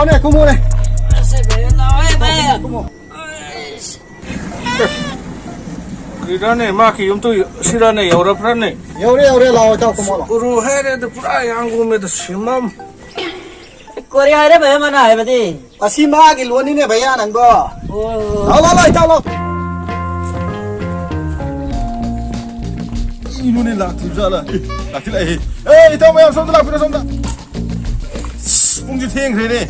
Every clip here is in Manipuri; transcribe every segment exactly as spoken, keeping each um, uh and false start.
ꯀꯨꯝꯃꯣꯅꯦ, ꯀꯨꯝꯃꯣꯅꯦ꯫ ꯑꯁ, ꯚꯥꯏ, ꯂꯥꯛꯑꯣꯍꯦ, ꯚꯥꯏ꯫ ꯀꯨꯝꯃꯣ꯫ ꯀꯔꯤꯔꯥꯅꯦ, ꯃꯥꯒꯤ ꯌꯨꯝꯗꯨ ꯁꯤꯔꯥꯅꯦ, ꯌꯧꯔꯕ꯭ꯔꯥꯅꯦ? ꯌꯧꯔꯦ, ꯌꯧꯔꯦ, ꯂꯥꯛꯑꯣ, ꯏꯇꯥꯎ, ꯀꯨꯝꯃꯣ, ꯂꯥꯛꯑꯣ꯫ ꯎꯔꯨ ꯍꯥꯏꯔꯦ, ꯑꯗꯨ ꯄꯨꯔꯥ ꯌꯥꯡꯒꯨꯝꯃꯦꯗ, ꯁꯤꯃꯝ꯫ ꯀꯣꯔꯤꯌꯥ ꯍꯥꯏꯔꯦ, ꯚꯥꯏ, ꯃꯥꯅ ꯍꯥꯏꯕꯗꯤ꯫ ꯑꯁꯤ ꯃꯥꯒꯤ ꯂꯣꯟꯅꯤꯅꯦ, ꯚꯩꯌꯥ, ꯅꯪꯕꯣ꯫ ꯑꯣ꯫ ꯂꯥꯛꯑꯣ, ꯂꯥꯛꯑꯣ, ꯂꯥꯛꯑꯣ, ꯏꯇꯥꯎ, ꯂꯥꯛꯑꯣ꯫ ꯀꯩꯅꯣꯅꯦ, ꯂꯥꯛꯇ꯭ꯔꯤꯕꯖꯥꯠꯂ? ꯑꯦ, ꯂꯥꯛꯇꯤ ꯂꯥꯛꯑꯦꯍꯦ꯫ ꯑꯦ, ꯏꯇꯥꯎ ꯃꯌꯥꯝ, ꯁꯣꯝꯗ ꯂꯥꯛꯄꯤꯔꯣ, ꯁꯣꯝꯗ꯫ ꯑꯁ, ꯄꯨꯡꯁꯦ ꯊꯦꯡꯈ꯭ꯔꯦꯅꯦ꯫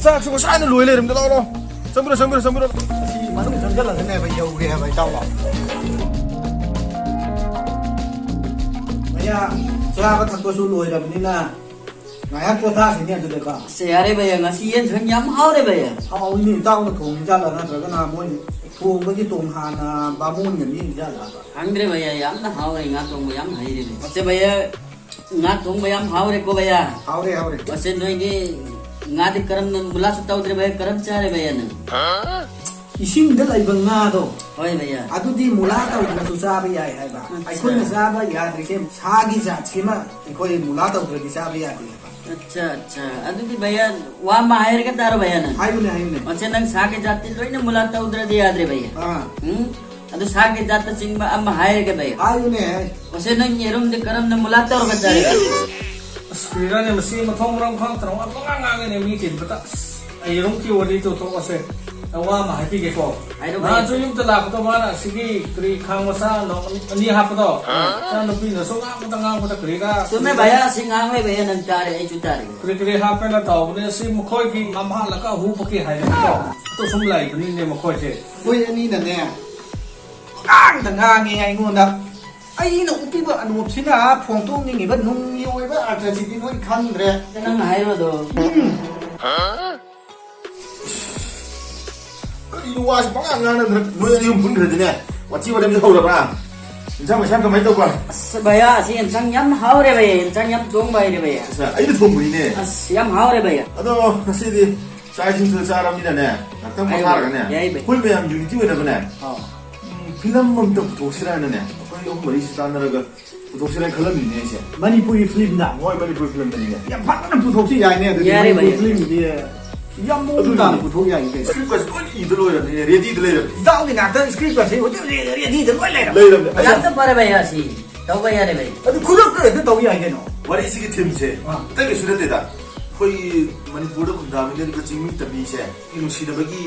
ꯆꯥꯛꯁꯨ ꯉꯁꯥꯏꯅ ꯂꯣꯏ ꯂꯩꯔꯝꯗ꯫ ꯂꯥꯛꯑꯣ, ꯂꯥꯛꯑꯣ꯫ ꯆꯪꯕꯤꯔꯣ, ꯆꯪꯕꯤꯔꯣ, ꯆꯪꯕꯤꯔꯣ꯫ ꯑꯁꯤ ꯃꯅꯨꯡ ꯆꯪꯁꯤꯜꯂꯒꯅꯦ, ꯚꯩꯌꯥ, ꯌꯧꯔꯦ ꯍꯥꯏꯕ, ꯏꯇꯥꯎ, ꯂꯥꯛꯑꯣ꯫ ꯚꯩꯌꯥ, ꯆꯥꯕ ꯊꯛꯄꯁꯨ ꯂꯣꯏꯔꯕꯅꯤꯅ, ꯉꯥꯏꯍꯥꯛ ꯄꯣꯊꯥꯈꯤꯅꯤ ꯑꯗꯨꯗꯀꯣ꯫ ꯑꯁ, ꯌꯥꯔꯦ ꯚꯩꯌꯥ, ꯉꯁꯤ ꯌꯦꯟ ꯁꯟ ꯌꯥꯝ ꯍꯥꯎꯔꯦ ꯚꯩꯌꯥ꯫ ꯍꯥꯎꯏꯅꯦ, ꯏꯇꯥꯎꯅ ꯊꯣꯡꯉꯤ ꯖꯥꯠꯂꯥ, ꯅꯠꯇ꯭ꯔꯒꯅ ꯃꯣꯏ ꯊꯣꯡꯕꯒꯤ ꯇꯣꯉꯥꯟꯅ ꯕꯥꯃꯣꯟꯒ ꯅꯦꯛꯏ ꯖꯥꯠꯂꯥ? ꯈꯪꯗ꯭ꯔꯦ ꯚꯩꯌꯥ, ꯌꯥꯝꯅ ꯍꯥꯎꯔꯦ, ꯉꯥ ꯊꯣꯡꯕ ꯌꯥꯝ ꯍꯩꯔꯦ ꯚꯩꯌꯥ꯫ ꯑꯁ ꯚꯩꯌꯥ, ꯉꯥ ꯊꯣꯡꯕ ꯌꯥꯝ ꯍꯥꯎꯔꯦꯀꯣ ꯚꯩꯌꯥ꯫ ꯍꯥꯎꯔꯦ, ꯍꯥꯎꯔꯦ꯫ ꯑꯁ, ꯅꯣꯏꯒꯤ ꯉꯥꯗꯤ ꯀꯔꯝꯅ ꯃꯨꯂꯥꯁꯨ ꯇꯧꯗ꯭ꯔꯦ ꯚꯩꯌꯥ, ꯀꯔꯝ ꯆꯥꯔꯦ ꯚꯩꯌꯥ ꯅꯪ? ꯏꯁꯤꯡꯗ ꯂꯩꯕ ꯉꯥꯗꯣ, ꯍꯣꯏ ꯚꯩꯌꯥ꯫ ꯑꯗꯨꯗꯤ ꯃꯨꯂꯥ ꯇꯧꯗ꯭ꯔꯁꯨ ꯆꯥꯕ ꯌꯥꯏ ꯍꯥꯏꯕ꯫ ꯑꯠꯆꯥ꯫ ꯑꯩꯈꯣꯏꯅ ꯆꯥꯕ ꯌꯥꯗ꯭ꯔꯤꯁꯦ ꯁꯥꯒꯤ ꯖꯥꯠꯁꯤꯃ ꯑꯩꯈꯣꯏ ꯃꯨꯂꯥ ꯇꯧꯗ꯭ꯔꯗꯤ ꯆꯥꯕ ꯌꯥꯗꯦ ꯍꯥꯏꯕ꯫ ꯑꯠꯆꯥ, ꯑꯠꯆꯥ꯫ ꯑꯗꯨꯗꯤ ꯚꯩꯌꯥ, ꯋꯥ ꯑꯃ ꯍꯥꯏꯔꯒ ꯇꯥꯔꯣ ꯚꯩꯌꯥ ꯅꯪ꯫ ꯍꯥꯏꯌꯨꯅꯦ, ꯍꯥꯏꯌꯨꯅꯦ꯫ ꯑꯠꯆꯥ, ꯅꯪ ꯁꯥꯒꯤ ꯖꯥꯠꯇꯤ ꯂꯣꯏꯅ ꯃꯨꯂꯥ ꯇꯧꯗ꯭ꯔꯗꯤ ꯌꯥꯗ꯭ꯔꯦ ꯚꯩꯌꯥ꯫ ꯑꯥ꯫ ꯎꯝ? ꯑꯗꯨ ꯁꯥꯒꯤ ꯖꯥꯠꯇ ꯆꯤꯡꯕ ꯑꯃ ꯍꯥꯏꯔꯒꯦ ꯚꯩꯌꯥ꯫ ꯍꯥꯏꯌꯨꯅꯦ꯫ ꯑꯠꯆꯥ, ꯅꯪ ꯌꯦꯔꯨꯝꯗꯤ ꯀꯔꯝꯅ ꯃꯨꯂꯥ ꯇꯧꯔꯒ ꯆꯥꯔꯦ? ꯑꯁ, ꯀꯨꯏꯔꯅꯦ ꯃꯁꯤ ꯃꯊꯣꯡ ꯃꯔꯝ ꯈꯪꯗꯅ ꯋꯥ ꯄꯉꯥꯡ ꯉꯥꯡꯉꯦꯅꯦ ꯃꯤ ꯆꯤꯟꯕꯗ꯫ ꯑꯁ, ꯑꯩ ꯌꯦꯔꯨꯝꯒꯤ ꯋꯥꯔꯤ ꯇꯣꯛꯊꯣꯛꯑꯁꯦ꯫ ꯑꯩ ꯋꯥ ꯑꯃ ꯍꯥꯏꯕꯤꯒꯦꯀꯣ꯫ ꯍꯥꯏꯔꯣ, ꯅꯍꯥꯟꯁꯨ ꯍꯥꯏꯔꯣ꯫ ꯌꯨꯝꯗ ꯂꯥꯛꯄꯗꯣ ꯃꯥꯅ ꯑꯁꯤꯒꯤ ꯀꯔꯤ ꯈꯥꯡ ꯃꯆꯥ ꯅꯣꯡ ꯑꯅꯤ, ꯑꯅꯤ ꯍꯥꯞꯄꯗꯣ, ꯑꯥ꯫ ꯏꯆꯥꯅꯨꯄꯤꯅꯁꯨ ꯉꯥꯡꯕꯗ ꯉꯥꯡꯕꯗ ꯀꯔꯤꯔꯥ ꯆꯨꯝꯃꯦ ꯀꯔꯤꯔꯥ꯫ ꯚꯩꯌꯥ, ꯑꯁꯤ ꯉꯥꯡꯂꯦ ꯚꯩꯌꯥ, ꯅꯪ ꯇꯥꯔꯦ, ꯑꯩꯁꯨ ꯇꯥꯔꯦ꯫ ꯀꯔꯤ ꯀꯔꯤ ꯍꯥꯞꯄꯦꯅ ꯇꯧꯕꯅꯦ, ꯑꯁꯤ ꯃꯈꯣꯏꯒꯤ ꯉꯝꯍꯥꯜꯂꯒ ꯑꯍꯨꯕꯒꯤ ꯍꯥꯏꯔꯦꯀꯣ꯫ ꯑꯗꯨ ꯁꯨꯝ ꯂꯩꯕꯅꯤꯅꯦ ꯃꯈꯣꯏꯁꯦ꯫ ꯃꯣꯏ ꯑꯅꯤꯅꯅꯦ, ꯄꯉꯥꯡꯗ ꯉꯥꯡꯉꯦ ꯑꯩꯉꯣꯟꯗ꯫ ꯑꯩꯅ ꯎꯠꯄꯤꯕ ꯑꯅꯣꯞꯁꯤꯅ ꯐꯣꯡꯗꯣꯛꯅꯤꯡꯉꯤꯕ ꯅꯨꯡꯒꯤ ꯑꯣꯏꯕ ꯑꯔꯊꯁꯤꯗꯤ ꯅꯣꯏ ꯈꯪꯗ꯭ꯔꯦ꯫ ꯅꯪꯅ ꯍꯥꯏꯔꯣꯗꯣ꯫ ꯎꯝ꯫ ꯀꯔꯤꯅꯣ ꯋꯥꯁꯤ ꯄꯉꯥꯡ ꯉꯥꯡꯅꯗꯅ ꯅꯣꯏ ꯑꯅꯤ ꯑꯍꯨꯝ ꯄꯨꯟꯈ꯭ꯔꯗꯤꯅꯦ, ꯋꯥꯊꯤ ꯋꯥꯔꯦꯝꯁꯦ ꯍꯧꯔꯕ꯭ꯔꯥ? ꯏꯟꯁꯥꯡ ꯃꯩꯁꯥꯡ ꯀꯃꯥꯏꯅ ꯇꯧꯕ? ꯑꯁ, ꯚꯩꯌꯥ, ꯑꯁꯤ ꯌꯦꯟꯁꯥꯡ ꯌꯥꯝ ꯍꯥꯎꯔꯦ, ꯚꯩꯌꯥ꯫ ꯌꯦꯟꯁꯥꯡ ꯌꯥꯝ ꯊꯣꯡꯕ ꯍꯩꯔꯦ, ꯚꯩꯌꯥ꯫ ꯑꯁ, ꯑꯩꯅ ꯊꯣꯡꯕꯅꯤꯅꯦ꯫ ꯑꯁ, ꯌꯥꯝ ꯍꯥꯎꯔꯦ, ꯚꯩꯌꯥ꯫ ꯑꯗꯣ ꯉꯁꯤꯗꯤ ꯆꯥꯛ ꯏꯁꯤꯡꯁꯨ ꯆꯥꯔꯕꯅꯤꯅꯅꯦ, ꯉꯥꯛꯇꯪ ꯑꯩ ꯄꯣꯊꯥꯔꯒꯅꯦ, ꯌꯥꯏ, ꯚꯩꯌꯥ꯫ ꯑꯩꯈꯣꯏ ꯃꯌꯥꯝ unity ꯑꯣꯏꯅꯕꯅꯦ, ꯑꯥ꯫ ꯎꯝ, ꯐꯤꯂꯝ ꯑꯝꯇ ꯄꯨꯊꯣꯛꯁꯤꯔꯥꯅꯅꯦ, ꯑꯩꯈꯣꯏ ꯑꯍꯨꯝ ꯃꯔꯤꯁꯤ ꯇꯥꯟꯅꯔꯒ ꯄꯨꯊꯣꯛꯁꯤꯔꯥꯅ ꯈꯜꯂꯝꯃꯤꯅꯦ ꯑꯩꯁꯦ꯫ ꯃꯅꯤꯄꯨꯔꯤ ꯐꯤꯂꯝꯗ? ꯍꯣꯏ, ꯃꯅꯤꯄꯨꯔꯤ ꯐꯤꯂꯝꯗꯅꯤꯅꯦ꯫ ꯌꯥꯝ ꯐꯖꯅ ꯄꯨꯊꯣꯛꯁꯤ ꯌꯥꯏꯅꯦ ꯑꯗꯨꯗꯤ꯫ ꯌꯥꯔꯦ, ꯃꯅꯤꯄꯨꯔꯤ ꯚꯩꯌꯥ꯫ ꯐꯤꯂꯝꯒꯤꯗꯤ꯫ ꯌꯥꯝ ꯃꯑꯣꯡ ꯑꯗꯨꯅꯤ꯫ ꯇꯥꯅ ꯄꯨꯊꯣꯛ ꯌꯥꯏ ꯀꯩꯅꯣ꯫ Script ꯀꯁꯦ ꯂꯣꯏ ꯏꯗ ꯂꯣꯏꯔꯕꯅꯤꯅꯦ, ready ꯗ ꯂꯩꯔꯕꯅꯤ꯫ ꯏꯇꯥꯎꯒꯤ ꯅꯥꯛꯇ script ꯀꯁꯦ ꯍꯧꯖꯤꯛ ꯍꯧꯖꯤꯛ ready ꯗ ꯂꯣꯏ ꯂꯩꯔꯕꯅꯤ꯫ ꯂꯩꯔꯕꯅꯤ꯫ ꯑꯁ, ꯌꯥꯝꯅ ꯐꯔꯦ ꯚꯥꯏ, ꯑꯁꯤ ꯇꯧꯕ ꯌꯥꯔꯦ ꯚꯥꯏ꯫ ꯑꯗꯨ ꯈꯨꯗꯛꯇ ꯍꯦꯛꯇ ꯇꯧ ꯌꯥꯏ ꯀꯩꯅꯣ꯫ ꯋꯥꯔꯤꯁꯤꯒꯤ theme ꯁꯦ ꯑꯥ꯫ ꯑꯇꯩ ꯀꯩꯁꯨ ꯅꯠꯇꯦꯗ꯫ ꯑꯩꯈꯣꯏꯒꯤ ꯃꯅꯤꯄꯨꯔꯗ ꯈꯨꯟꯗꯥꯃꯤꯟꯅꯔꯤꯕ ꯆꯤꯡꯃꯤ ꯇꯝꯃꯤꯁꯦ ꯅꯨꯡꯁꯤꯅꯕꯒꯤ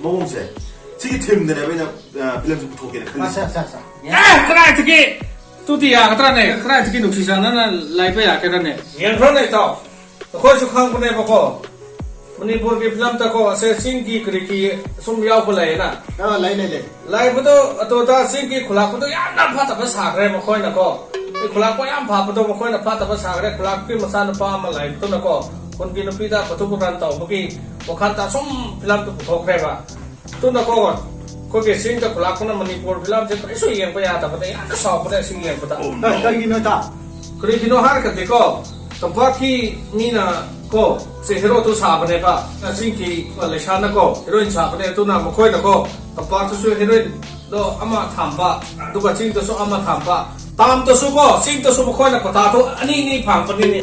ꯃꯑꯣꯡꯁꯦ, ꯁꯤꯒꯤ theme ꯗꯅꯦꯕ ꯑꯩꯅ, ꯑ, film ꯁꯦ ꯄꯨꯊꯣꯛꯀꯦꯅ ꯈꯜꯂꯤꯁꯦ꯫ ꯑꯠꯆꯥ, ꯑꯠꯆꯥ, ꯑꯠꯆꯥ꯫ ꯑꯦ, ꯀꯗꯥꯏꯗꯒꯤ? ꯑꯗꯨꯗꯤ ꯌꯥꯒꯗ꯭ꯔꯥꯅꯦ? ꯀꯗꯥꯏꯗꯒꯤ ꯅꯨꯡꯁꯤ ꯆꯥꯟꯅꯅ ꯂꯩꯕ ꯌꯥꯒꯗ꯭ꯔꯥꯅꯦ? ꯌꯦꯡꯈ꯭ꯔꯣꯅꯦ ꯏꯇꯥꯎ꯫ ꯑꯩꯈꯣꯏꯁꯨ ꯈꯪꯕꯅꯦꯕꯀꯣ, ꯃꯅꯤꯄꯨꯔꯒꯤ film ꯗꯀꯣ, ꯑꯁꯦ ꯆꯤꯡꯒꯤ ꯀꯔꯤꯒꯤ ꯁꯨꯝ ꯌꯥꯎꯕ ꯂꯩꯌꯦꯅ꯫ ꯑꯥ, ꯂꯩ, ꯂꯩ, ꯂꯩ꯫ ꯂꯩꯕꯗꯣ, ꯑꯗꯨꯗ ꯆꯤꯡꯒꯤ ꯈꯨꯂꯥꯛꯄꯗꯣ ꯌꯥꯝꯅ ꯐꯠꯇꯕ ꯁꯥꯈ꯭ꯔꯦ ꯃꯈꯣꯏꯅꯀꯣ꯫ ꯑꯩ ꯈꯨꯂꯥꯛꯄ ꯌꯥꯝ ꯐꯕꯗꯣ ꯃꯈꯣꯏꯅ ꯐꯠꯇꯕ ꯁꯥꯈ꯭ꯔꯦ꯫ ꯈꯨꯂꯥꯛꯄꯤ ꯃꯆꯥꯅꯨꯄꯥ ꯑꯃ ꯂꯩꯕꯗꯨꯅꯀꯣ, ꯈꯨꯟꯒꯤ ꯅꯨꯄꯤꯗ ꯈꯨꯠꯇꯨ ꯈꯨꯔꯥꯟ ꯇꯧꯕꯒꯤ ꯋꯥꯈꯜꯗ ꯁꯨꯝ film ꯗꯨ ꯄꯨꯊꯣꯛꯈ꯭ꯔꯦꯕ꯫ ꯑꯗꯨꯅꯀꯣ, ꯑꯩꯈꯣꯏꯒꯤ ꯆꯤꯡꯗ ꯈꯨꯂꯥꯛꯄꯅ ꯃꯅꯤꯄꯨꯔ film ꯁꯦ ꯀꯔꯤꯁꯨ ꯌꯦꯡꯕ ꯌꯥꯗꯕꯅꯦ, ꯌꯥꯝꯅ ꯁꯥꯎꯕꯅꯦ ꯑꯁꯤ ꯌꯦꯡꯕꯗ꯫ ꯑꯦ, ꯀꯔꯤꯒꯤꯅꯣ ꯏꯇꯥꯎ? ꯀꯔꯤꯒꯤꯅꯣ ꯍꯥꯏꯔꯒꯗꯤꯀꯣ, ꯇꯝꯄꯥꯛꯀꯤ ꯃꯤꯅ ꯀꯣ, ꯁꯤ hero ꯗꯨ ꯁꯥꯕꯅꯦꯕ, ꯆꯤꯡꯒꯤ ꯂꯩꯁꯥꯅꯀꯣ heroine ꯁꯥꯕꯅꯦ, ꯑꯗꯨꯅ ꯃꯈꯣꯏꯅꯀꯣ ꯇꯝꯄꯥꯛꯇꯁꯨ heroine ꯗꯣ ꯑꯃ ꯊꯝꯕ, ꯑꯗꯨꯒ ꯆꯤꯡꯗꯁꯨ ꯑꯃ ꯊꯝꯕ, ꯇꯥꯝꯗꯁꯨ ꯀꯣ, ꯆꯤꯡꯗꯁꯨ ꯃꯈꯣꯏꯅ ꯀꯣꯇꯥꯗꯣ ꯑꯅꯤ ꯑꯅꯤ ꯐꯪꯕꯅꯤꯅꯦ꯫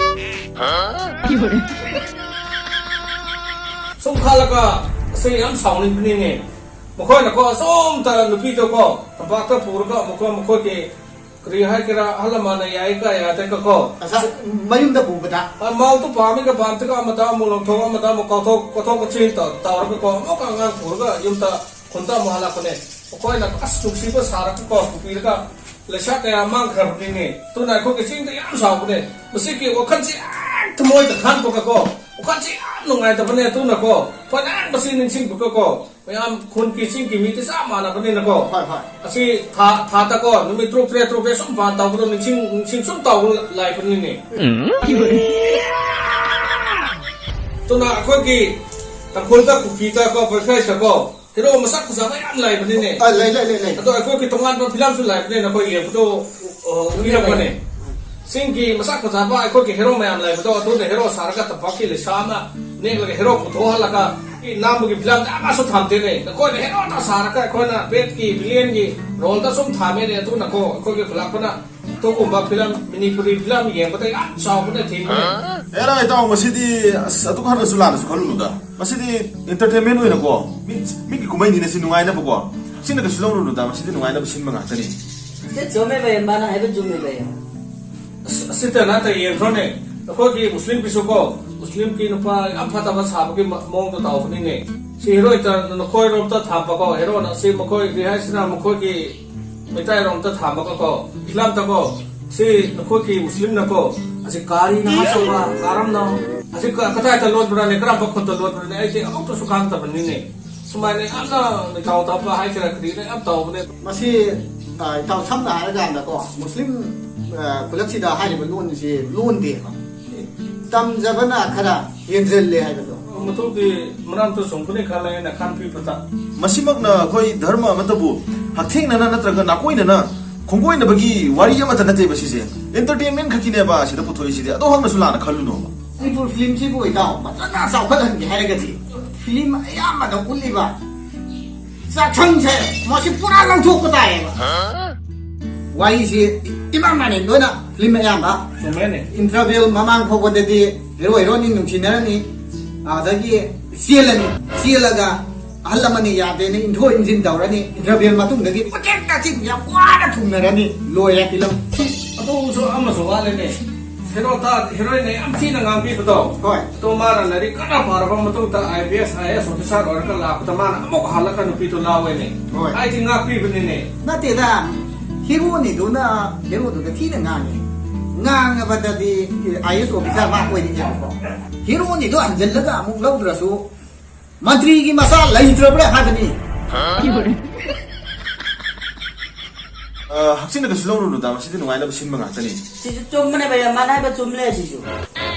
ꯁꯨꯝ ꯈꯜꯂꯒ ꯑꯁꯤ ꯌꯥꯝ ꯁꯥꯎꯅꯤꯡꯕꯅꯤꯅꯦ꯫ ꯃꯈꯣꯏꯅꯀꯣ ꯑꯁꯣꯝꯇ ꯅꯨꯄꯤꯗꯣꯀꯣ ꯇꯝꯄꯥꯛꯇ ꯄꯨꯔꯒ ꯑꯃꯨꯛꯀ ꯃꯈꯣꯏꯒꯤ ꯀꯔꯤ ꯍꯥꯏꯒꯦꯔꯥ, ꯑꯍꯜ ꯂꯃꯟꯅ ꯌꯥꯏꯒ ꯌꯥꯗꯦꯒꯀꯣ꯫ ꯑꯁ, ꯃꯌꯨꯝꯗ ꯄꯨꯕꯗ꯫ ꯑ, ꯃꯥꯎꯗꯨ ꯄꯥꯝꯃꯤꯒ ꯄꯥꯝꯗꯦꯒ ꯑꯃꯗ ꯑꯃꯨꯛ ꯂꯧꯊꯣꯛ, ꯑꯃꯗ ꯑꯃꯨꯛ ꯀꯥꯎꯊꯣꯛ, ꯀꯣꯊꯣꯛ ꯀꯣꯠꯁꯤꯟ ꯇꯧ-, ꯇꯧꯔꯒꯀꯣ, ꯑꯃꯨꯛꯀ ꯑꯉꯥꯡ ꯄꯨꯔꯒ ꯌꯨꯝꯗ, ꯈꯨꯟꯗ ꯑꯃꯨꯛ ꯍꯜꯂꯛꯄꯅꯦ꯫ ꯃꯈꯣꯏꯅ ꯑꯁ ꯅꯨꯡꯁꯤꯕ ꯁꯥꯔꯒꯀꯣ, ꯄꯨꯕꯤꯔꯒ ꯂꯩꯁꯥ ꯀꯌꯥ ꯃꯥꯡꯈ꯭ꯔꯕꯅꯤꯅꯦ꯫ ꯑꯗꯨꯅ ꯑꯩꯈꯣꯏꯒꯤ ꯆꯤꯡꯗ ꯌꯥꯝ ꯁꯥꯎꯕꯅꯦ꯫ ꯃꯁꯤꯒꯤ ꯋꯥꯈꯜꯁꯤ ꯌꯥꯝ ꯊꯃꯣꯏꯗ ꯈꯟꯕꯒꯀꯣ, ꯋꯥꯈꯜꯁꯤ ꯌꯥꯝ ꯅꯨꯡꯉꯥꯏꯇꯕꯅꯦ꯫ ꯑꯗꯨꯅꯀꯣ, ꯑꯩꯈꯣꯏꯅ ꯃꯁꯤ ꯅꯤꯡꯁꯤꯡꯕꯒꯀꯣ, ꯃꯌꯥꯝ ꯈꯨꯟꯒꯤ ꯆꯤꯡꯒꯤ ꯃꯤꯗꯤ ꯆꯞ ꯃꯥꯟꯅꯕꯅꯤꯅꯀꯣ꯫ ꯍꯣꯏ, ꯍꯣꯏ꯫ ꯑꯁꯤ ꯊꯥ, ꯊꯥꯗꯀꯣ, ꯅꯨꯃꯤꯠ ꯇꯔꯨꯛ, ꯇꯔꯦꯠ, ꯇꯔꯨꯛ, ꯇꯔꯦꯠ ꯁꯨꯝ ꯕꯥꯟ ꯇꯧꯕꯗꯣ ꯅꯤꯡꯁꯤꯡ, ꯅꯤꯡꯁꯤꯡ ꯁꯨꯝ ꯇꯧꯕ ꯂꯥꯛꯄꯅꯤꯅꯦ꯫ ꯑꯗꯨꯅ ꯑꯩꯈꯣꯏꯒꯤ ꯇꯥꯡꯈꯨꯜꯗ, ꯀꯨꯀꯤꯗꯀꯣ, ꯄꯣꯏꯈꯥꯏꯗꯀꯣ, hero ꯃꯁꯛ ꯐꯖꯕ ꯌꯥꯝ ꯂꯩꯕꯅꯤꯅꯦ꯫ ꯑ, ꯂꯩ, ꯂꯩ, ꯂꯩ, ꯂꯩ꯫ ꯑꯗꯣ ꯑꯩꯈꯣꯏꯒꯤ ꯇꯣꯉꯥꯟꯕ film ꯁꯨ ꯂꯩꯕꯅꯦ, ꯅꯈꯣꯏ ꯌꯦꯡꯕꯗꯣ, ꯑ, ꯎꯕꯤꯔꯝꯒꯅꯤ꯫ ꯆꯤꯡꯒꯤ ꯃꯁꯛ ꯐꯖꯕ ꯑꯩꯈꯣꯏꯒꯤ hero ꯃꯌꯥꯝ ꯂꯩꯕꯗꯣ, ꯑꯗꯨꯅ hero ꯁꯥꯔꯒ ꯇꯝꯄꯥꯛꯀꯤ ꯂꯩꯁꯥ ꯑꯃ ꯅꯦꯛꯂꯒ hero ꯄꯨꯊꯣꯛꯍꯜꯂꯒ ꯅꯝꯕꯒꯤ film ꯗ ꯑꯃꯁꯨ ꯊꯝꯗꯦꯅꯦ꯫ ꯅꯈꯣꯏꯅ hero ꯇ ꯁꯥꯔꯒ ꯑꯩꯈꯣꯏꯅ bad ꯀꯤ villain ꯒꯤ role ꯗ ꯁꯨꯝ ꯊꯝꯃꯦꯅꯦ꯫ ꯑꯗꯨꯅꯀꯣ ꯑꯩꯈꯣꯏꯒꯤ ꯈꯨꯂꯥꯛꯄꯅ ꯑꯗꯨꯒꯨꯝꯕ ꯐꯤꯂꯝ, ꯃꯅꯤꯄꯨꯔꯤ ꯐꯤꯂꯝ ꯌꯦꯡꯕꯗ ꯌꯥꯝ ꯆꯥꯎꯕꯅ ꯊꯦꯡꯅꯩ꯫ ꯑꯦꯔꯥ, ꯏꯇꯥꯎ, ꯃꯁꯤꯗꯤ ꯑꯁ ꯑꯗꯨꯛ ꯍꯟꯅꯁꯨ ꯂꯥꯟꯅꯁꯨ ꯈꯜꯂꯨꯅꯨꯗ꯫ ꯃꯁꯤꯗꯤ entertainment ꯑꯣꯏꯅꯀꯣ, ꯃꯤ, ꯃꯤꯒꯤ ꯀꯨꯝꯍꯩꯅꯤꯅ ꯁꯤ ꯅꯨꯡꯉꯥꯏꯅꯕꯀꯣ꯫ ꯁꯤꯅ ꯀꯩꯁꯨ ꯂꯧꯔꯨꯅꯨꯗ, ꯃꯁꯤꯗꯤ ꯅꯨꯡꯉꯥꯏꯅꯕ ꯁꯤꯟꯕ ꯉꯥꯛꯇꯅꯤ꯫ ꯁꯤ ꯆꯨꯝꯃꯦ ꯚꯩꯌꯥ, ꯃꯥꯅ ꯍꯥꯏꯕ ꯆꯨꯝꯃꯦ ꯚꯩꯌꯥ꯫ ꯑꯁ, ꯑꯁꯤꯇ ꯅꯠꯇ ꯌꯦꯡꯈ꯭ꯔꯣꯅꯦ, ꯑꯩꯈꯣꯏꯒꯤ ꯃꯨꯁꯂꯤꯝꯒꯤꯁꯨꯀꯣ, ꯃꯨꯁꯂꯤꯝꯒꯤ ꯅꯨꯄꯥ ꯌꯥꯝ ꯐꯠꯇꯕ ꯁꯥꯕꯒꯤ ꯃ-, ꯃꯑꯣꯡꯗꯣ ꯇꯧꯕꯅꯤꯅꯦ꯫ ꯁꯤ ꯍꯦꯔꯣꯏꯟꯇ ꯅꯈꯣꯏꯔꯣꯝꯗ ꯊꯥꯝꯕꯀꯣ, ꯍꯦꯔꯣꯅ ꯁꯤ ꯃꯈꯣꯏ ꯀꯔꯤ ꯍꯥꯏꯁꯤꯔꯥ, ꯃꯈꯣꯏꯒꯤ ꯃꯩꯇꯩꯔꯣꯝꯗ ꯊꯥꯝꯕꯒꯀꯣ, ꯐꯤꯂꯝꯗꯀꯣ, ꯁꯤ ꯅꯈꯣꯏꯒꯤ ꯃꯨꯁꯂꯤꯝꯅꯀꯣ, ꯑꯁꯤ ꯀꯥꯔꯤꯅ ꯑꯆꯧꯕ ꯀꯥꯔꯝꯅ, ꯑꯁꯤ ꯀ-, ꯀꯗꯥꯏꯗ ꯂꯣꯟꯕ꯭ꯔꯥꯅꯦ, ꯀꯔꯝꯕ ꯈꯨꯟꯗ ꯂꯣꯟꯕ꯭ꯔꯥꯅꯦ, ꯑꯩꯗꯤ ꯑꯃꯨꯛꯇꯁꯨ ꯈꯪꯗꯕꯅꯤꯅꯦ꯫ ꯁꯨꯃꯥꯏꯅ ꯌꯥꯝꯅ ꯅꯤꯡꯊꯧ ꯇꯞꯄ ꯍꯥꯏꯁꯤꯔꯥ ꯀꯔꯤꯅ ꯌꯥꯝ ꯇꯧꯕꯅꯦ꯫ ꯃꯁꯤ, ꯑ, ꯏꯇꯥꯎ, ꯁꯝꯅ ꯍꯥꯏꯔꯀꯥꯟꯗꯀꯣ, ꯃꯨꯁꯂꯤꯝ, ꯑ, ꯈꯨꯂꯛꯁꯤꯗ ꯍꯥꯏꯔꯤꯕ ꯂꯣꯟꯁꯤ ꯂꯣꯟꯗꯦꯕ꯫ ꯇꯝꯖꯕꯅ ꯈꯔ ꯍꯦꯟꯖꯜꯂꯦ ꯍꯥꯏꯕꯗꯣ꯫ ꯃꯇꯨꯡꯒꯤ ꯃꯔꯝꯗ ꯁꯨꯝ ꯈꯨꯅꯤ ꯈꯜꯂꯦ ꯑꯩꯅ ꯈꯟꯕꯤꯕꯗ꯫ ꯃꯁꯤꯃꯛꯅ ꯑꯩꯈꯣꯏ ꯙꯔꯃ ꯑꯃꯠꯇꯕꯨ ꯍꯛꯊꯦꯡꯅꯅ ꯅꯠꯇ꯭ꯔꯒ ꯅꯥꯀꯣꯏꯅꯅ ꯈꯣꯡꯒꯣꯏꯅꯕꯒꯤ ꯋꯥꯔꯤ ꯑꯃꯠꯇ ꯅꯠꯇꯦꯕ ꯁꯤꯁꯦ꯫ Entertainment ꯈꯛꯀꯤꯅꯦꯕ ꯑꯁꯤꯗ ꯄꯨꯊꯣꯛꯏꯁꯤꯗꯤ꯫ ꯑꯗꯨ ꯍꯛꯅꯁꯨ ꯂꯥꯟꯅ ꯈꯜꯂꯨꯅꯣꯕ꯫ ꯃꯅꯤꯄꯨꯔ ꯐꯤꯂꯝꯁꯤꯕꯨ ꯏꯇꯥꯎ ꯐꯖꯅ ꯆꯥꯎꯈꯠꯍꯟꯒꯦ ꯍꯥꯏꯔꯒꯗꯤ ꯐꯤꯂꯝ ꯑꯌꯥꯝꯕꯗ ꯎꯠꯂꯤꯕ ꯆꯥꯛꯁꯪꯁꯦ ꯃꯁꯤ ꯄꯨꯔꯥ ꯂꯧꯊꯣꯛꯄ ꯇꯥꯏꯌꯦꯕ꯫ ꯋꯥꯔꯤꯁꯤ ꯏꯃꯥꯟ ꯃꯥꯟꯅꯩ ꯂꯣꯏꯅ ꯐꯤꯂꯝ ꯑꯌꯥꯝꯕ꯫ ꯆꯨꯝꯃꯦꯅꯦ꯫ Interval ꯃꯃꯥꯡ ꯐꯥꯎꯕꯗꯗꯤ ꯍꯦꯔꯣ ꯍꯦꯔꯣꯅꯤ ꯅꯨꯡꯁꯤꯅꯔꯅꯤ, ꯑꯗꯒꯤ ꯆꯦꯜꯂꯅꯤ, ꯆꯦꯜꯂꯒ ꯑꯍꯜ ꯑꯃꯅ ꯌꯥꯗꯦꯅ ꯏꯟꯊꯣꯛ ꯏꯟꯁꯤꯟ ꯇꯧꯔꯅꯤ, interval ꯃꯇꯨꯡꯗꯒꯤ ꯎꯆꯦꯛ ꯀꯥꯆꯤꯟ ꯌꯥꯝ ꯋꯥꯅ ꯊꯨꯡꯅꯔꯅꯤ, ꯂꯣꯏꯔꯦ ꯐꯤꯂꯝ꯫ ꯑꯗꯨꯁꯨ ꯑꯃꯁꯨ ꯋꯥꯠꯂꯦꯅꯦ꯫ ꯍꯦꯔꯣꯗ ꯍꯦꯔꯣꯏꯟꯅ ꯌꯥꯝ ꯊꯤꯅ ꯉꯥꯡꯕꯤꯕꯗꯣ꯫ ꯍꯣꯏ꯫ ꯑꯗꯣ ꯃꯥꯅ ꯂꯥꯏꯔꯤꯛ ꯀꯟꯅ ꯄꯥꯔꯕ ꯃꯇꯨꯡꯗ IPS IAS officer ꯑꯣꯏꯔꯒ ꯂꯥꯛꯄꯗ ꯃꯥꯅ ꯑꯃꯨꯛ ꯍꯜꯂꯒ ꯅꯨꯄꯤꯗꯣ ꯂꯥꯎꯋꯦꯅꯦ꯫ ꯍꯣꯏ꯫ ꯑꯩꯗꯤ ꯉꯥꯛꯄꯤꯕꯅꯤꯅꯦ꯫ ꯅꯠꯇꯦꯗ, ꯍꯦꯔꯣꯅꯤꯗꯨꯅ ꯍꯦꯔꯣꯗꯨꯗ ꯊꯤꯅ ꯉꯥꯡꯉꯦ꯫ ꯉꯥꯡꯉꯕꯗꯗꯤ IAS officer ꯃꯥ ꯑꯣꯏꯔꯤꯅꯦꯕꯀꯣ꯫ ꯍꯦꯔꯣꯅꯤꯗꯣ ꯍꯟꯖꯜꯂꯒ ꯑꯃꯨꯛ ꯂꯧꯗ꯭ꯔꯁꯨ ꯃꯟꯇ꯭ꯔꯤꯒꯤ ꯃꯆꯥ ꯂꯩꯇ꯭ꯔꯕ꯭ꯔꯥ ꯍꯥꯏꯕꯅꯤ꯫ ꯑ, ꯍꯛꯆꯤꯟꯅ ꯀꯩꯁꯨ ꯂꯧꯔꯨꯅꯨꯗ, ꯃꯁꯤꯗꯤ ꯅꯨꯡꯉꯥꯏꯅꯕ ꯁꯤꯟꯕ ꯉꯥꯛꯇꯅꯤ꯫ ꯁꯤꯁꯨ ꯆꯨꯝꯕꯅꯦ ꯚꯩꯌꯥ, ꯃꯥꯅ ꯍꯥꯏꯕ ꯆꯨꯝꯂꯦ ꯁꯤꯁꯨ꯫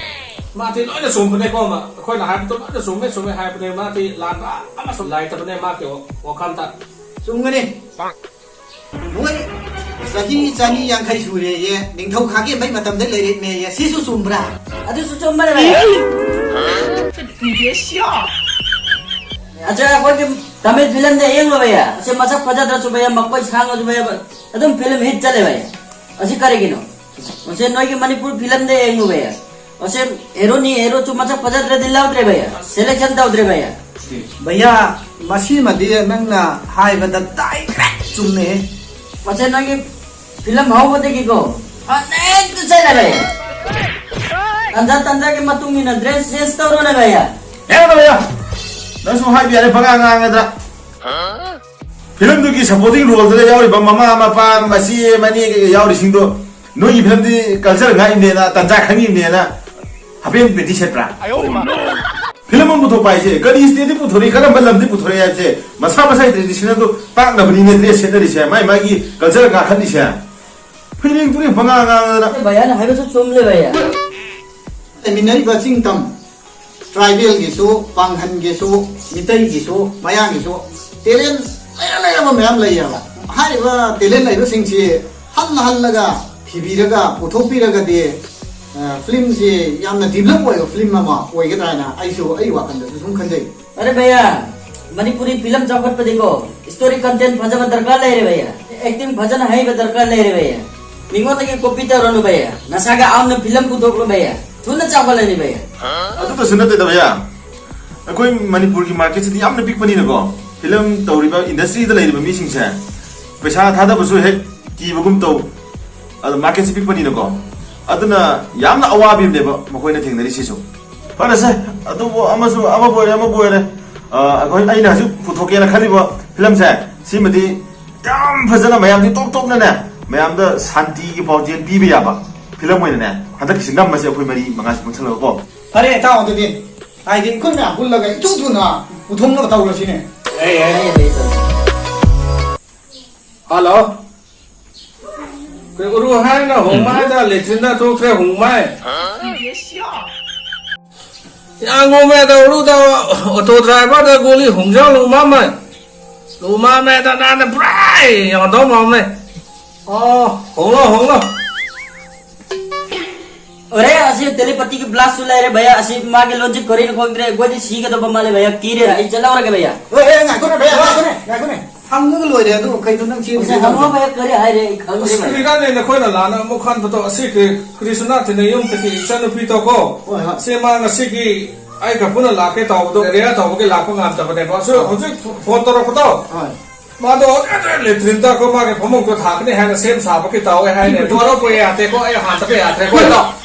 ꯃꯥꯗꯤ ꯂꯣꯏꯅ ꯆꯨꯝꯕꯅꯦꯀꯣ, ꯃꯥ-, ꯑꯩꯈꯣꯏꯅ ꯍꯥꯏꯕꯗꯣ ꯂꯣꯏꯅ ꯆꯨꯝꯃꯦ, ꯆꯨꯝꯃꯦ ꯍꯥꯏꯕꯅꯦ꯫ ꯃꯥꯗꯤ ꯂꯥꯟꯕ ꯑꯃꯁꯨ ꯂꯩꯇꯕꯅꯦ ꯃꯥꯒꯤ ꯋꯥ-, ꯋꯥꯈꯜꯗ꯫ ꯆꯨꯝꯒꯅꯤ꯫ ꯃꯣꯏ ꯆꯍꯤ ꯆꯅꯤ ꯌꯥꯡꯈꯩ ꯁꯨꯔꯦꯌꯦ, ꯅꯤꯡꯊꯧ ꯈꯥꯒꯦꯝꯕꯩ ꯃꯇꯝꯗ ꯂꯩꯔꯛꯃꯦꯌꯦ, ꯁꯤꯁꯨ ꯆꯨꯝꯕ꯭ꯔꯥ? ꯑꯗꯨꯁꯨ ꯆꯨꯝꯕꯅꯦ ꯚꯩꯌꯥ꯫ ꯑꯆꯥ, ꯑꯩꯈꯣꯏꯒꯤ ꯇꯥꯃꯤꯜ ꯐꯤꯂꯝꯗ ꯌꯦꯡꯂꯣ ꯚꯩꯌꯥ꯫ ꯑꯁꯤ ꯃꯁꯛ ꯐꯖꯗ꯭ꯔꯁꯨ ꯚꯩꯌꯥ, ꯃꯈꯣꯏ ꯁꯥꯡꯉꯁꯨ ꯚꯩꯌꯥ, ꯑꯗꯨꯝ ꯐꯤꯂꯝ hit ꯆꯠꯂꯦ ꯚꯩꯌꯥ꯫ ꯑꯁꯤ ꯀꯔꯤꯒꯤꯅꯣ? ꯃꯁꯦ ꯅꯣꯏꯒꯤ ꯃꯅꯤꯄꯨꯔ ꯐꯤꯂꯝꯗ ꯌꯦꯡꯉꯨ ꯚꯩꯌꯥ꯫ ꯃꯁꯦ ꯍꯦꯔꯣꯅꯤ ꯍꯦꯔꯣꯁꯨ ꯃꯁꯛ ꯐꯖꯗ꯭ꯔꯗꯤ ꯂꯧꯗ꯭ꯔꯦ ꯚꯩꯌꯥ꯫ ꯁꯦꯂꯦꯛꯁꯟ ꯇꯧꯗ꯭ꯔꯦ ꯚꯩꯌꯥ꯫ ꯚꯩꯌꯥ, ꯃꯁꯤꯃꯗꯤ ꯅꯪꯅ ꯍꯥꯏꯕꯗ ꯗꯥꯏꯔꯦꯛ ꯆꯨꯝꯃꯦ꯫ ꯃꯁꯦ ꯅꯣꯏꯒꯤ ꯐꯤꯂꯝ ꯍꯧꯕꯗꯒꯤꯀꯣ ꯐꯅꯦꯛꯇ ꯆꯠꯂꯦ ꯚꯩꯌꯥ꯫ ꯇꯟꯖꯥ ꯇꯟꯖꯥꯒꯤ ꯃꯇꯨꯡ ꯏꯟꯅ ꯗ꯭ꯔꯦꯁ ꯆꯦꯟꯖ ꯇꯧꯔꯣꯅꯦ ꯚꯩꯌꯥ꯫ ꯌꯥꯔꯦ ꯚꯩꯌꯥ, ꯅꯪꯁꯨ ꯍꯥꯏꯕ ꯌꯥꯔꯦ ꯄꯉꯥꯡ ꯉꯥꯡꯒꯗ꯭ꯔꯥ? ꯐꯤꯂꯝꯗꯨꯒꯤ ꯁꯄꯣꯔꯇꯤꯡ ꯔꯣꯜꯗꯨꯗ ꯌꯥꯎꯔꯤꯕ ꯃꯃꯥ ꯃꯄꯥ ꯃꯆꯦ ꯃꯅꯦ ꯀꯩꯀꯩ ꯌꯥꯎꯔꯤꯁꯤꯡꯗꯣ ꯅꯣꯏꯒꯤ ꯐꯤꯂꯝꯗꯤ ꯀꯜꯆꯔ ꯉꯥꯛꯏꯕꯅꯦꯅ ꯇꯟꯖꯥ ꯈꯪꯉꯤꯕꯅꯦꯅ ꯍꯥꯐꯦꯟ ꯄꯦꯟꯇꯤ ꯁꯦꯠꯄ꯭ꯔꯥ? ꯐꯤꯂꯝ ꯑꯃ ꯄꯨꯊꯣꯛꯄ ꯍꯥꯏꯁꯦ ꯀꯔꯤ ꯁ꯭ꯇꯦꯠꯇꯤ ꯄꯨꯊꯣꯔꯛꯏ, ꯀꯔꯝꯕ ꯂꯝꯗꯤ ꯄꯨꯊꯣꯔꯛꯏ ꯍꯥꯏꯕꯁꯦ ꯃꯁꯥ ꯃꯁꯥꯒꯤ ꯇ꯭ꯔꯦꯗꯤꯁꯅꯦꯜꯗꯣ ꯇꯥꯛꯅꯕꯅꯤꯅꯦ ꯗ꯭ꯔꯦꯁ ꯁꯦꯠꯅꯔꯤꯁꯦ, ꯃꯥꯏ ꯃꯥꯒꯤ ꯀꯜꯆꯔ ꯀꯥꯈꯠꯂꯤꯁꯦ꯫ ꯐꯤꯂꯝ ꯇꯨꯔꯤ ꯄꯉꯥꯡ ꯉꯥꯡꯗꯅ꯫ ꯚꯩꯌꯥꯅ ꯍꯥꯏꯕꯁꯨ ꯆꯨꯝꯂꯦ ꯚꯩꯌꯥ꯫ ꯂꯩꯃꯤꯟꯅꯔꯤꯕ ꯆꯤꯡ ꯇꯝ ꯇ꯭ꯔꯥꯏꯕꯦꯜꯒꯤꯁꯨ, ꯄꯥꯡꯒꯟꯒꯤꯁꯨ, ꯃꯤꯇꯩꯒꯤꯁꯨ, ꯃꯌꯥꯡꯒꯤꯁꯨ ꯇꯦꯂꯦꯟ ꯂꯩꯔ ꯂꯩꯔꯕ ꯃꯌꯥꯝ ꯂꯩꯌꯦꯕ꯫ ꯍꯥꯏꯔꯤꯕ ꯇꯦꯂꯦꯟ ꯂꯩꯕꯁꯤꯡꯁꯤ ꯍꯜꯂ ꯍꯜꯂꯒ ꯊꯤꯕꯤꯔꯒ ꯄꯨꯊꯣꯛꯄꯤꯔꯒꯗꯤ, ꯑ, ꯐꯤꯂꯝꯁꯤ ꯌꯥꯝꯅ ꯗꯤꯕꯂꯞ ꯑꯣꯏꯕ ꯐꯤꯂꯝ ꯑꯃ ꯑꯣꯏꯒꯗ꯭ꯔꯥ ꯍꯥꯏꯅ ꯑꯩꯁꯨ ꯑꯩ ꯋꯥꯈꯜꯗꯁꯨ ꯁꯨꯝ ꯈꯟꯖꯩ꯫ ꯑꯔꯦ ꯚꯩꯌꯥ, ꯃꯅꯤꯄꯨꯔꯤ ꯐꯤꯂꯝ ꯆꯥꯎꯈꯠꯄꯗꯤꯀꯣ ꯁ꯭ꯇꯣꯔꯤ ꯀꯟꯇꯦꯟ ꯐꯖꯕ ꯗꯔꯀꯥꯔ ꯂꯩꯔꯦ ꯚꯩꯌꯥ꯫ ꯑꯦꯛꯇꯤꯡ ꯐꯖꯅ ꯍꯩꯕ ꯗꯔꯀꯥꯔ ꯂꯩꯔꯦ ꯚꯩꯌꯥ꯫ ꯃꯤꯉꯣꯟꯗꯒꯤ ꯀꯣꯄꯤ ꯇꯧꯔꯅꯨ ꯚꯩꯌꯥ꯫ ꯅꯁꯥꯒꯤ ꯑꯥꯎꯟꯅ ꯐꯤꯂꯝ ꯄꯨꯊꯣꯛꯂꯣ ꯚꯩꯌꯥ꯫ ꯊꯨꯅ ꯆꯥꯎꯈꯠꯂꯅꯤ ꯚꯩꯌꯥ꯫ ꯑꯗꯨꯗꯁꯨ ꯅꯠꯇꯦꯗ ꯚꯩꯌꯥ, ꯑꯩꯈꯣꯏ ꯃꯅꯤꯄꯨꯔꯒꯤ ꯃꯥꯔꯀꯦꯠꯁꯤꯗꯤ ꯌꯥꯝꯅ ꯄꯤꯛꯄꯅꯤꯅꯀꯣ, ꯐꯤꯂꯝ ꯇꯧꯔꯤꯕ ꯏꯟꯗꯁꯇ꯭ꯔꯤꯗ ꯂꯩꯔꯤꯕ ꯃꯤꯁꯤꯡꯁꯦ ꯄꯩꯁꯥ ꯊꯥꯗꯕꯁꯨ ꯍꯦꯛ ꯀꯤꯕꯒꯨꯝ ꯇꯧ, ꯑꯗꯣ ꯃꯥꯔꯀꯦꯠꯁꯤ ꯄꯤꯛꯄꯅꯤꯅꯀꯣ, ꯑꯗꯨꯅ ꯌꯥꯝꯅ ꯑꯋꯥꯕ ꯑꯃꯅꯦꯕ ꯃꯈꯣꯏꯅ ꯊꯦꯡꯅꯔꯤꯁꯤꯁꯨ꯫ ꯐꯔꯦꯁꯦ, ꯑꯗꯨꯕꯨ ꯑꯃꯁꯨ, ꯑꯃꯕꯨ ꯑꯣꯏꯔꯦ, ꯑꯃꯕꯨ ꯑꯣꯏꯔꯦ, ꯑ, ꯑꯩꯈꯣꯏ, ꯑꯩꯅ ꯍꯧꯖꯤꯛ ꯄꯨꯊꯣꯛꯀꯦꯅ ꯈꯜꯂꯤꯕ ꯐꯤꯂꯝꯁꯦ, ꯁꯤꯃꯗꯤ ꯌꯥꯝ ꯐꯖꯅ ꯃꯌꯥꯝꯁꯤ ꯇꯣꯞ ꯇꯣꯞꯅꯅꯦ, ꯃꯌꯥꯝꯗ ꯁꯥꯟꯇꯤꯒꯤ ꯄꯥꯎꯖꯦꯜ ꯄꯤꯕ ꯌꯥꯕ ꯐꯤꯂꯝ ꯑꯣꯏꯅꯅꯦ, ꯍꯟꯗꯛꯀꯤꯁꯤ ꯅꯝꯃꯁꯦ ꯑꯩꯈꯣꯏ ꯃꯔꯤ ꯃꯉꯥꯁꯤ ꯄꯨꯟꯁꯜꯂꯒꯀꯣ꯫ ꯐꯔꯦ ꯏꯇꯥꯎ, ꯑꯗꯨꯗꯤ ꯍꯥꯏꯗꯤ ꯑꯩꯈꯣꯏ ꯃꯌꯥꯝ ꯄꯨꯜꯂꯒ ꯏꯊꯨ ꯊꯨꯅ ꯄꯨꯊꯣꯛꯅꯕ ꯇꯧꯔꯁꯤꯅꯦ꯫ ꯌꯥꯏ, ꯌꯥꯏ, ꯌꯥꯏ, ꯌꯥꯏ꯫ ꯍꯜꯂꯣ꯫ ꯀꯩ ꯎꯔꯨ ꯍꯥꯏꯅ ꯍꯣꯡꯃꯥꯏꯗ ꯂꯦꯇ꯭ꯔꯤꯟꯗ ꯊꯣꯛꯈ꯭ꯔꯦ ꯍꯣꯡꯃꯥꯏ꯫ ꯌꯥ ꯉꯣꯃꯦꯗ ꯎꯔꯨꯗ ꯑꯣꯇꯣ ꯗ꯭ꯔꯥꯏꯚꯔꯗ ꯒꯣꯂꯤ ꯍꯣꯡꯖꯥꯎ ꯂꯨꯃꯥꯃꯩ꯫ ꯂꯨꯃꯥꯃꯦꯗ ꯅꯥꯟꯅ ꯄꯨꯔꯥ ꯌꯥꯗꯧ ꯃꯥꯃꯩ꯫ ꯑꯣ, ꯍꯣꯡꯂꯣ, ꯍꯣꯡꯂꯣ꯫ ꯑꯔꯦ, ꯑꯁꯤ ꯇꯦꯂꯤꯄꯇꯤꯒꯤ ꯕ꯭ꯂꯥꯁꯁꯨ ꯂꯩꯔꯦ ꯚꯩꯌꯥ꯫ ꯑꯁꯤ ꯃꯥꯒꯤ ꯂꯣꯟꯁꯤ ꯀꯔꯤꯅꯣ ꯈꯪꯗ꯭ꯔꯦ꯫ ꯑꯩꯈꯣꯏꯗꯤ ꯁꯤꯒꯗꯧꯕ ꯃꯥꯜꯂꯦ ꯚꯩꯌꯥ꯫ ꯀꯤꯔꯦ꯫ ꯑꯩ ꯆꯠꯍꯧꯔꯒꯦ ꯚꯩꯌꯥ꯫ ꯑꯦ, ꯑꯦ, ꯉꯥꯏꯈꯣꯅꯦ ꯚꯩꯌꯥ, ꯉꯥꯏꯈꯣꯅꯦ, ꯉꯥꯏꯈꯣꯅꯦ꯫ ꯍꯪꯉꯒ ꯂꯣꯏꯔꯦ꯫ ꯑꯗꯨ ꯀꯩꯅꯣ ꯅꯪ ꯆꯦꯟꯕꯁꯦ? ꯍꯪꯉꯣ ꯃꯌꯦꯛ ꯀꯔꯤ ꯍꯥꯏꯔꯦ ꯑꯩ ꯈꯪꯗ꯭ꯔꯦ꯫ ꯑꯁ, ꯀꯔꯤ ꯀꯥꯟꯗꯩ ꯅꯈꯣꯏꯅ ꯂꯥꯟꯅ ꯑꯃꯨꯛ ꯈꯟꯕꯗꯣ? ꯑꯁꯤ ꯀ꯭ꯔꯤ-, ꯀ꯭ꯔꯤꯁꯅꯥ ꯇꯤꯟꯅꯌꯨꯝꯗꯒꯤ ꯏꯆꯥꯅꯨꯄꯤꯗꯣꯀꯣ, ꯍꯣꯏ, ꯍꯣꯏ꯫ ꯁꯤ ꯃꯥ ꯉꯁꯤꯒꯤ ꯑꯩꯒ ꯄꯨꯟꯅ ꯂꯥꯛꯀꯦ ꯇꯧꯕꯗꯣ, ꯔꯦꯌꯥ ꯇꯧꯕꯒꯤ ꯂꯥꯛꯄ ꯉꯝꯗꯕꯅꯦꯕ꯫ ꯑꯁꯤ ꯍꯣꯏ꯫ ꯍꯧꯖꯤꯛ ꯐꯣꯟ ꯇꯧꯔꯛꯄꯗꯣ, ꯍꯣꯏ꯫ ꯃꯥꯗꯣ ꯂꯦꯇ꯭ꯔꯤꯟꯗ ꯑꯩꯈꯣꯏ ꯃꯥꯒꯤ ꯐꯃꯨꯡꯗꯣ ꯊꯥꯛꯀꯅꯤ ꯍꯥꯏꯅ ꯁꯦꯝ ꯁꯥꯕꯒꯤ ꯇꯧꯋꯦ ꯍꯥꯏꯅꯦ꯫ ꯑꯗꯨ ꯂꯧꯕ ꯌꯥꯗꯦꯀꯣ, ꯑꯩ ꯍꯥꯟꯗꯕ ꯌꯥꯗ꯭ꯔꯦꯀꯣ꯫ ꯍꯣꯏ꯫